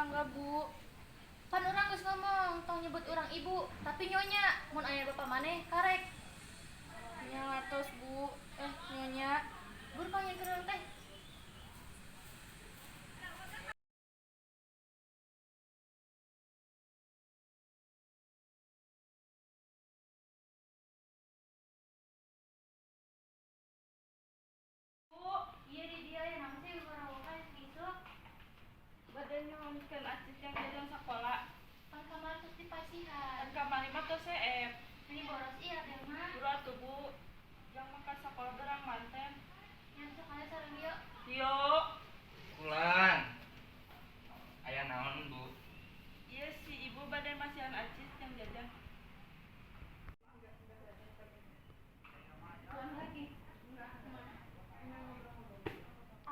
Mangga, Bu. Pan urang geus ngomong tong nyebut urang ibu, tapi nyonya, mun aya bapak maneh karek. Nya ngatos, Bu. Eh, nyonya. Bur panggilkeun urang teh. Bu, Iya di dia ya naon sih ngarawokan isuk. Bade nyuhunkeun acis yang jajan sakola. Pan kamari tos dipasihan. Pan kamari mah tos seep. Ini boros iya teh mah. Buru atuh, Bu. Jang makan sakola berang manten. Yang sok aya sareng ieu. Yo. Kulan. Aya naon, Bu? Iya si ibu bade masihan acis yang jajan.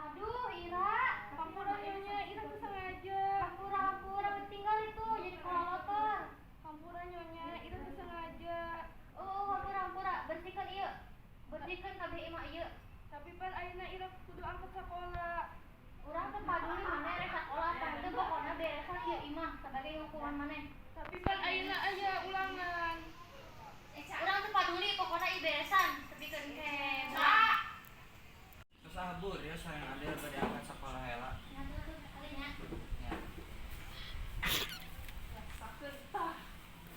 Aduh, Ira. Hampura nyonya, Ira teu sengaja. Hampura hampura tinggal itu jadi kololotor. Hampura nyonya, Ira teu sengaja. Oh, hampura hampura, bersihkan ieu. Bersihkan kabeh imah ieu. Tapi pan ayeuna Ira kudu angkat sakola. Urang teu paduli maneh rek sakola apa henteu, pokona beresan ieu imah sebagai hukuman maneh. Tapi pan ayeuna aya ulangan. Urang teu paduli, pokona ieu beresan tepikeun ke. Terus ah bur ya sareng Adel bade angkat sakola heula. Nya tuh kalinya. Ya. Sakeun tah.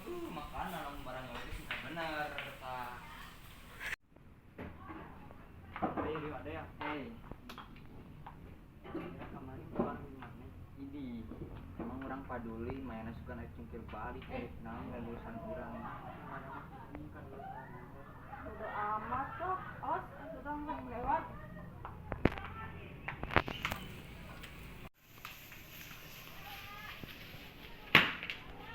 Makana lamun barang gawe teh singkat bener tah. Ayo Rio Adel, hey. Kira kamari pulang di mana? Idi, emang urang paduli mainnya suka naik cungkir balik naon dan urusan urang. Bodo amat tuh. Awas, atuh nggak lewat.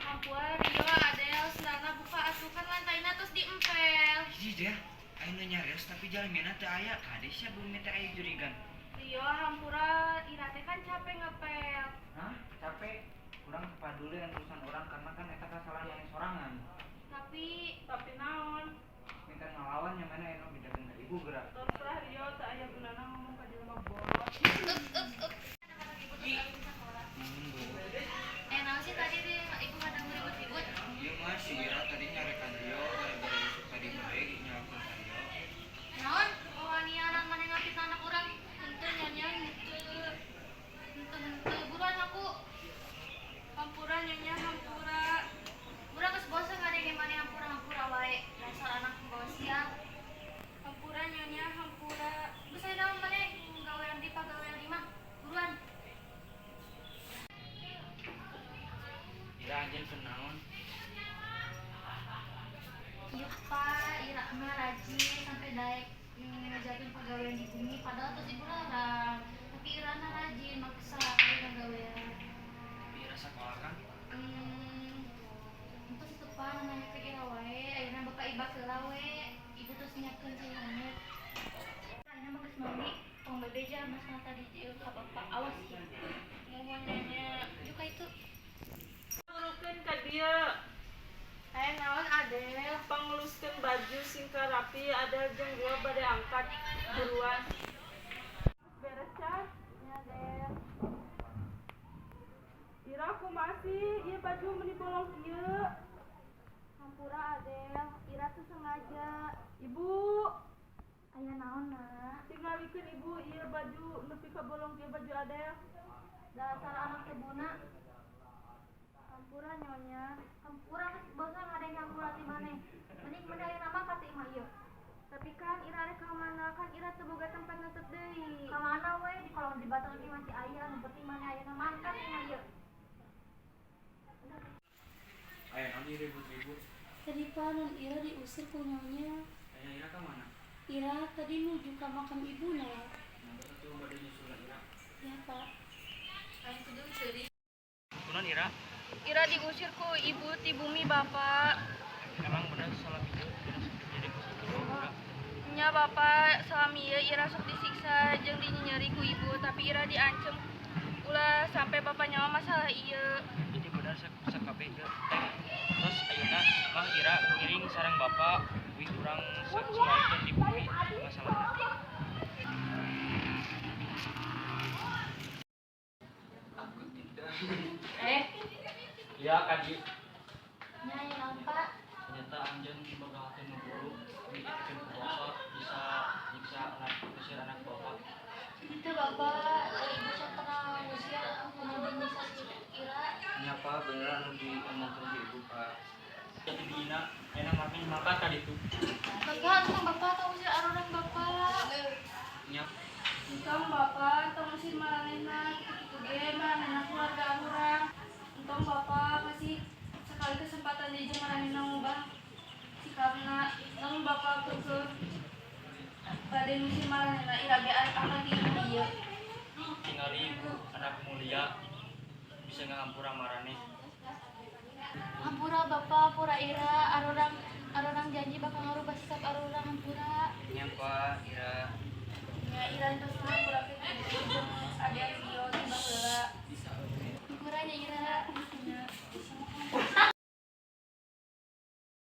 Hampura Rio, Adel, sendalna buka asuh kan lantaina terus diempel. Hiji deh, ayo nyarios tapi jalan teu aya, kade sia bumi teh aya jurigan. Rio, hampura, Ira teh kan capek ngepel. Hah? Capek? Kurang peduli dengan urusan orang karena kan eta kasalahan maneh sorangan. Tapi naon? Minta ngelawan yang mana eno bedakeun ka ibu gerak. Terserah Rio, teu aya gunana ngomong ka jelema boros. Up up up. Hmm, Bu. Eh, naon sih tadi di ibu kadang ribut-ribut. Iya mah si Ira tadi nyarekan Rio gara-gara isuk tadi bae nyalakeun ka Rio. Naon? Wanianan maneh ngapit anak urang. Henteu nyonya henteu. Henteu henteu buruan aku. Hampura nyonya, hampura. Urang geus bosen ngadenge maneh hampura-hampura wae. Dasar anak pembawa sial. Hampura nyonya, hampura. Geus aya naon maneh gawean di pagawean imah. Buruan. Ira anjeun kunaon? Iya Pak, Ira mah rajin sampai daek ngerjakeun pagawean di bumi padahal terus ibu larang. Tapi Ira mah rajin maksa aya gawean. Tapi Ira sakola kan? Itu itu Pak nanya ke Ira wae, ayeuna bapak ibak heula we. Ibu terus nyiapkeun cai hangat. Ayeuna mah geus mandi, tong bebeja masalah tadi jeung ka bapak. Awas ya. Mohon nyonya. Juga itu. Burukeun ka dieu. Aya naon Adel? Pangeluskeun baju singka rapi Adel jeung gua bade angkat buruan. Beres can? Nya Adel. Ira kumaha sih ieu baju meuni bolong kieu? Hampura Adel, Ira tuh sengaja. Ibu, Aya naon nak? tingalikeun ibu ieu baju nepi ka bolong kieu baju Adel. Dasar anak kebuna. Hampura nyonya. Hampura geus bosan ngadenge hampura ti maneh. Mending maneh ayeuna mah ka ti imah ieu. Tapi kan Ira rek ka mana? Kan Ira teu boga tempat netep deui. Ka mana we di kolong jembatan ge masih aya, nu penting maneh ayeuna mangkat imah ieu. Aya naon ieu ribut-ribut? Tadi Pak, non Ira diusir ku nyonya. Aya Ira ka mana? Ira tadi nuju ka makam ibuna. Nah, terus atuh bade nyusul Ira. Ya Pak. Aing kudu ceuri. Kunaon Ira? Ira diusir ku ibu ti bumi bapak. Emang bener salah ieu Ira sok jadi ku sakitu Ira. Nya bapak salami ieu Ira sok disiksa jeung dinyenyeri ku ibu, tapi Ira diancem ulah sampai bapak nyawa masalah ieu. Jadi bener sakabeh ieu teh. Terus ayeuna mah Ira ngiring sareng bapak wih urang sakeun di bumi masalahna. Aku tidak. Iya, Kadi. Nya aya naon, Pak? Ternyata anjeun boga hati nu buruk, mikirkeun ku bapak bisa nyiksa anak, ngusir anak bapak. Itu Bapak, ibu sok pernah ngusir, kemudian nyiksa si Ira. Nya, Pak, bener anu diomongkeun ku ibu, Pak. Jadi dina, enak makin makan tadi tuh. Bapak, entong Bapak tong usir arurang Bapak. Nya. Entong Bapak, tong usir maranehna, kitu-kitu ge maranehna keluarga urang. Entong Bapak kasih sekali kesempatan deui jeung maranehna ngubah sikapna. Lamun Bapak keukeuh bade ngusir maranehna, ira ge akan ti imah ieu. Tingali ibu anak mulia bisa ngahampura maraneh. Hampura Bapak, hampura Ira, arurang arurang janji bakal ngarubah sikap arurang, hampura. Nya, Pak, Ira. Nya, Ira entos.